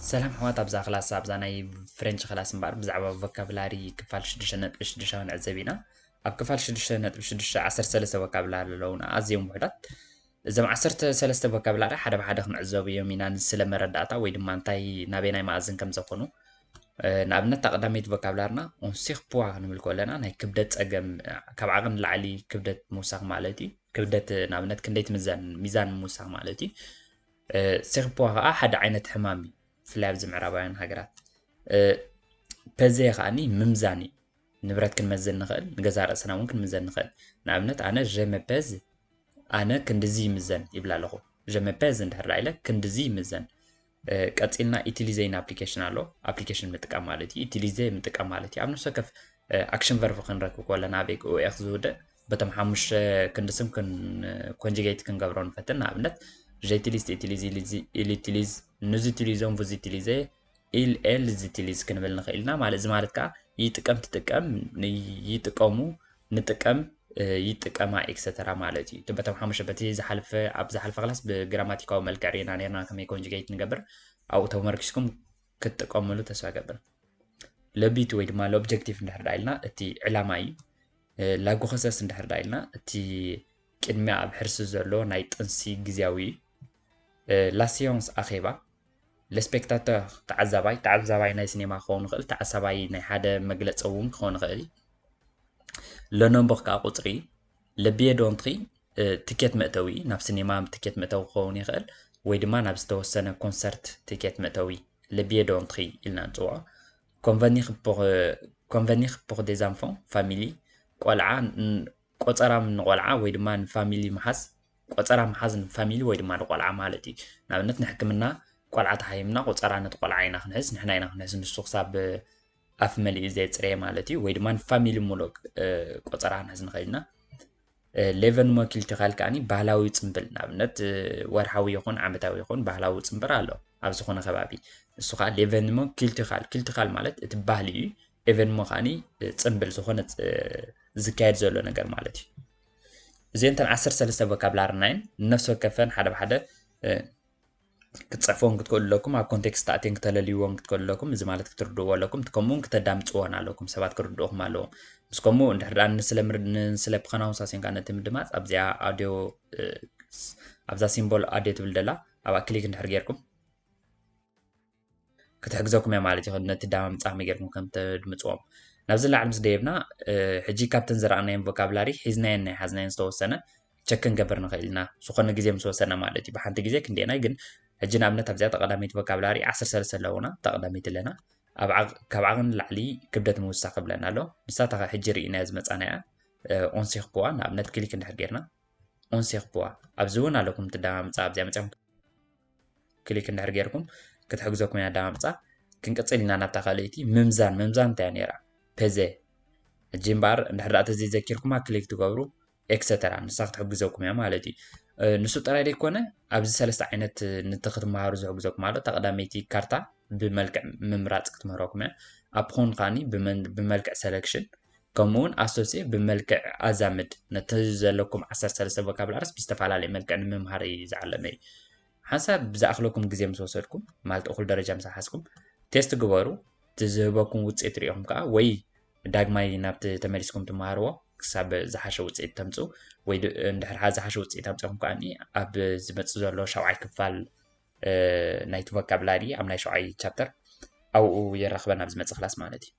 ሰላም ኣሕዋት፣ ኣብዛ ክላስ ኣብዛ ናይ ፍሬንች ክላስ እምበኣር ብዛዕባ ቮካብላሪ ክፋል ሽዱሽተ ነጥቢ ሽዱሽተ ክንዕዘብ ኢና። ኣብ ክፋል ሽዱሽተ ነጥቢ ሽዱሽተ ዓሰርተ ሰለስተ ቮካብላሪ ኣለውና፣ ኣዝዮም ውሑዳት። እዞም ዓሰርተ ሰለስተ ቮካብላሪ ሓደ ብሓደ ክንዕዘቡ እዮም ኢና፣ ስለ መረዳእታ ወይ ድማ እንታይ ናበየናይ መኣዝን ከም ዘኾኑ። ንኣብነት እታ ቀዳመይቲ ቮካብላርና ኦንሲኽ ፖዋ ክንብል ከለና ናይ ክብደት ጸገም፣ ካብ ዓቕን ንላዕሊ ክብደት ምውሳኽ ማለት እዩ። ክብደት ንኣብነት ክንደይ ትምዘን፣ ሚዛን ምውሳኽ ማለት እዩ። ኦንሲኽ ፖዋ ከዓ ሓደ ዓይነት ሕማም እዩ፣ ብፍላይ ኣብዚ ምዕራባውያን ሃገራት። ፐዜ ከዓኒ ምምዛን እዩ። ንብረት ክንመዝን ንኽእል፣ ንገዛ ርእስና እውን ክንምዘን ንኽእል። ንኣብነት ኣነ ጀመ ፐዝ፣ ኣነ ክንድዚ ይምዘን ይብል ኣለኹ። ጀመ ፐዝ እንድሕር ኢለ ክንድዚ ይምዘን። ቀፂልና ኢቲሊዜ ኢን ኣፕሊኬሽን ኣሎ። ኣፕሊኬሽን ምጥቃም ማለት እዩ። ኢቲሊዜ ምጥቃም ማለት እዩ። ኣብ ነፍሲ ወከፍ ኣክሽን ቨርብ ክንረክብ ከለና ኣበይ ኦኤክ ዝውድእ በቶም ሓሙሽተ ክንዲ ስም ኮንጅጌት ክንገብሮ ንፈትን። ንኣብነት ጀቲሊስት ኢቲሊዝ ኢሊቲሊዝ ኑዝ ኢቲሊዞም ቡዝ ኢቲሊዜ ኢል ኤል ዚቲሊዝ ክንብል ንኽእል ኢና። ማለት እዚ ማለት ከዓ ይጥቀም ትጥቀም፣ ይጥቀሙ ንጥቀም፣ ይጥቀማ ኤክሰተራ ማለት እዩ። በቶም ሓሙሽተ በቲ ዝሓለፈ ኣብ ዝሓለፈ ክላስ ብግራማቲካዊ መልክዕ ርኢና ነርና ከመይ ኮንጅጌት ንገብር። ኣብኡ ተመርኪስኩም ክትጥቀምሉ ተስፋ ገብር። ለቢት ወይ ድማ ለኦብጀክቲቭ እንድሕር ዳ ኢልና እቲ ዕላማ እዩ። ላጉኸሰስ እንድሕር ዳ ኢልና እቲ ቅድሚያ ኣብ ሕርሲ ዘሎ ናይ ጥንሲ ግዜያዊ እዩ። ላሲዮንስ ኣኼባ፣ ለስፔክታተር ተዓዛባይ፣ ተዓዛባይ ናይ ሲኔማ ክኸውን ይኽእል፣ ተዓሳባይ ናይ ሓደ መግለፂ እውን ክኸውን ይኽእል እዩ። ለኖምቦር ከዓ ቁፅሪ፣ ለቢየ ዶንትሪ ትኬት መእተዊ፣ ናብ ሲኔማ ትኬት መእተዊ ክኸውን ይኽእል ወይ ድማ ናብ ዝተወሰነ ኮንሰርት ትኬት መእተዊ ለቢየ ዶንትሪ ኢልና ንፅውዖ። ኮንቨኒክ ፖር ዴዛንፎን ፋሚሊ፣ ቆልዓ ቆፀራ ንቆልዓ ወይ ድማ ንፋሚሊ ምሓዝ፣ ቆፀራ ምሓዝ ንፋሚሊ ወይ ድማ ንቆልዓ ማለት እዩ። ንኣብነት ንሕክምና ቆልዓ ተሃይምና ቆፀራ ነቲ ቆልዓ ኢና ክንሕዝ፣ ንሕና ኢና ክንሕዝ፣ ንሱ ክሳብ ኣፍ መሊኡ ዘየፅረየ ማለት እዩ። ወይ ድማ ንፋሚሊ ሙሉእ ቆፀራ ክንሕዝ ንኽእል ኢና። ሌቨንሞ ኪልቲኻል ከዓኒ ባህላዊ ፅምብል፣ ንኣብነት ወርሓዊ ይኹን ዓመታዊ ይኹን ባህላዊ ፅምብል ኣሎ ኣብ ዝኾነ ከባቢ። እሱ ከዓ ሌቨንሞ ኪልቲኻል፣ ኪልቲኻል ማለት እቲ ባህሊ እዩ። ኤቨንሞ ከዓኒ ፅምብል ዝኾነ ዝካየድ ዘሎ ነገር ማለት እዩ። እዚአን እተን ዓሰርተ ሰለስተ ቮካብላርና እየን። ነፍሲ ወከፈን ሓደ ብሓደ ክትፅሕፎን ክትክእሉ ኣለኩም። ኣብ ኮንቴክስት ኣትዮም ክተለልይዎን ክትክእሉ ኣለኩም። እዚ ማለት ክትርድእዎ ኣለኩም። ከምኡ እውን ክተዳምፅዎን ኣለኩም። ሰባት ክርድእኹም ኣለዎም። ምስ ከምኡ እንድሕር ደኣ ንስለ ምር- ንስለ ፕኸናውንሳሲዮን ከዓ ነቲ ምድማፅ ኣብዚኣ ኣውዲዮ ኣብዛ ሲምቦል ኣውዲዮ ትብል ደላ ኣብኣ ክሊክ እንድሕር ጌርኩም ክትሕግዘኩም እያ ማለት እዩ። ነቲ ኣደማምፃ ከመይ ጌርኩም ከም ተድምፅዎም ናብዚ ላዕሊ ምስ ደየብና ሕጂ ካብተን ዝረኣናየን ቮካብላሪ ሒዝናየን ናይ ሓዝናየን ዝተወሰነ ቸክ ክንገብር ንኽእል ኢና። ዝኾነ ግዜ ምስ ወሰና ማለት እዩ። ብሓንቲ ግዜ ክንደየናይ ግን ሕጂ ንኣብነት ኣብዚኣ ቀዳመይቲ ቮካብላሪ ዓሰርተ ሰለስተ ኣለውና፣ እታ ቀዳመይቲ ኣለና። ካብ ዓቕን ላዕሊ ክብደት ምውሳኽ ክብለና ኣሎ። ንሳ እታ ሕጂ ርኢናያ ዝመፃናያ ኦንሲኽ ፖዋ ንኣብነት ክሊክ እንድሕር ጌርና ኦንሲኽ ፖዋ ኣብዚ እውን ኣለኩም ትደማምፃ ኣብዚኣ መፅኹም ክሊክ እንድሕር ጌርኩም ክትሕግዘኩም እያ ኣደማምፃ። ክንቅፅል ኢና ናብታ ካልኣይቲ ምምዛን። ምምዛን እንታይ እያ ነይራ? ፐዘ። ሕጂ እምበኣር እንድሕር ደኣ ተዘይዘኪርኩማ ክሊክ ትገብሩ ኤክሰተራ ንሳ ክትሕግዘኩም እያ ማለት እዩ። ንሱ ጥራይ ዘይኮነ ኣብዚ ሰለስተ ዓይነት ንቲ ክትመሃሩ ዝሕግዘኩም ኣሎ። እታ ቀዳመይቲ ካርታ ብመልክዕ ምምራፅ ክትምህረኩም እያ። ኣፕኾን ከዓኒ ብመልክዕ ሰለክሽን ከምኡ እውን ኣሶሴ ብመልክዕ ኣዛምድ ነቲ ዘለኩም ዓሰርተ ሰለስተ ቮካብላርስ ብዝተፈላለየ መልክዕ ንምምሃር እዩ ዝዓለመ እዩ። ሓንሳብ ብዝኣኽለኩም ግዜ ምስ ወሰድኩም ማለት እኹል ደረጃ ምስ ሓዝኩም ቴስት ግበሩ። እቲ ዝህበኩም ውፅኢት ሪኢኹም ከዓ ወይ ዳግማይ ናብቲ ተመሊስኩም ትመሃርዎ ክሳብ ዝሓሸ ውፅኢት ተምፅኡ ወይ እንድሕር ዝሓሸ ውፅኢት ኣምፂኹም ከዓ ኣብ ዝመፅእ ዘሎ ሻውዓይ ክፋል ናይቲ ቮካብላሪ ኣብ ናይ ሸውዓይ ቻፕተር ኣብኡ የራኽበና ኣብ ዝመፅእ ክላስ ማለት እዩ።